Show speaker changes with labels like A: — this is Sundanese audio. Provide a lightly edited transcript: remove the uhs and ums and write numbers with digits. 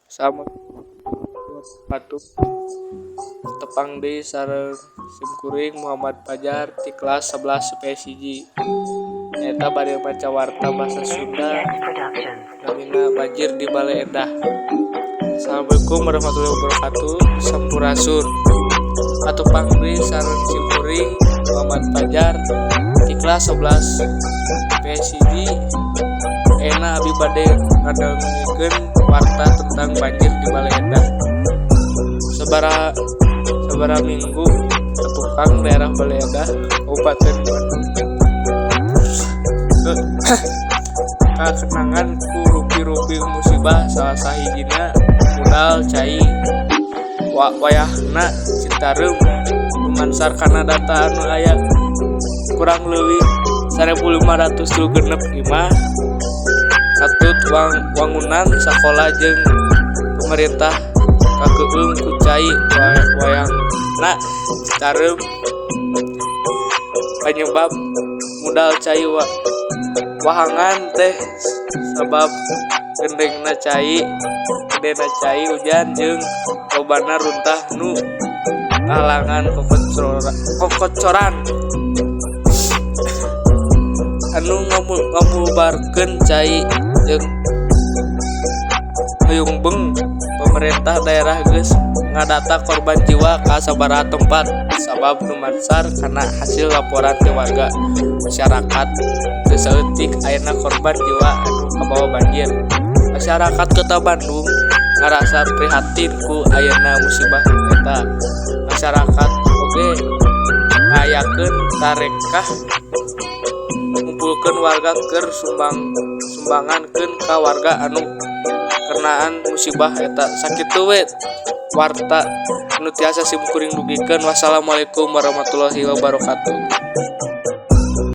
A: Wabarakatuh. Tepang deui sareng simkuring Muhammad Fajar ti kelas 11 IPS 1. Nyaeta bade maca warta basa Sunda namina banjir di Baleendah. Assalamualaikum warahmatullahi wabarakatuh. Sampurasun. Katepang deui sareng simkuring Muhammad Fajar ti kelas 11 IPS 1. Ayeuna abi bade ngadongengkeun warta tentang banjir di Baleendah. Sabaraha sabaraha minggu katukang daerah Baleendah, Kabupaten Bandung, kakenangan ku rupi-rupi musibah, salah sahijina mudal cai wayahna Citarum. Lumansar kana data anu aya, kurang leuwih 1536 imah katut wangunan sakola jeung pemerintah kakeueum ku cai wayahna Citarum. Panyebab mudal cai wahangan teh sabab gendena cai hujan jeung lobana runtah nu ngahalangan kokocoran anu ngamubarkeun cai jeung ngayungbeng. Pemerintah daerah geus ngadata korban jiwa ka sababaraha tempat, sabab lumansar kana hasil laporan ti warga masyarakat, teu saeutik ayana korban jiwa anu kabawa banjir. Masyarakat Kota Bandung ngarasa prihatin ku ayana musibah eta. Masyarakat oge ngayakeun tarekah ngumpulkeun warga keur sumbangankeun ka warga anu kenaan musibah eta. Sakitu we warta anu tiasa simkuring dugikeun. Wassalamualaikum warahmatullahi wabarakatuh.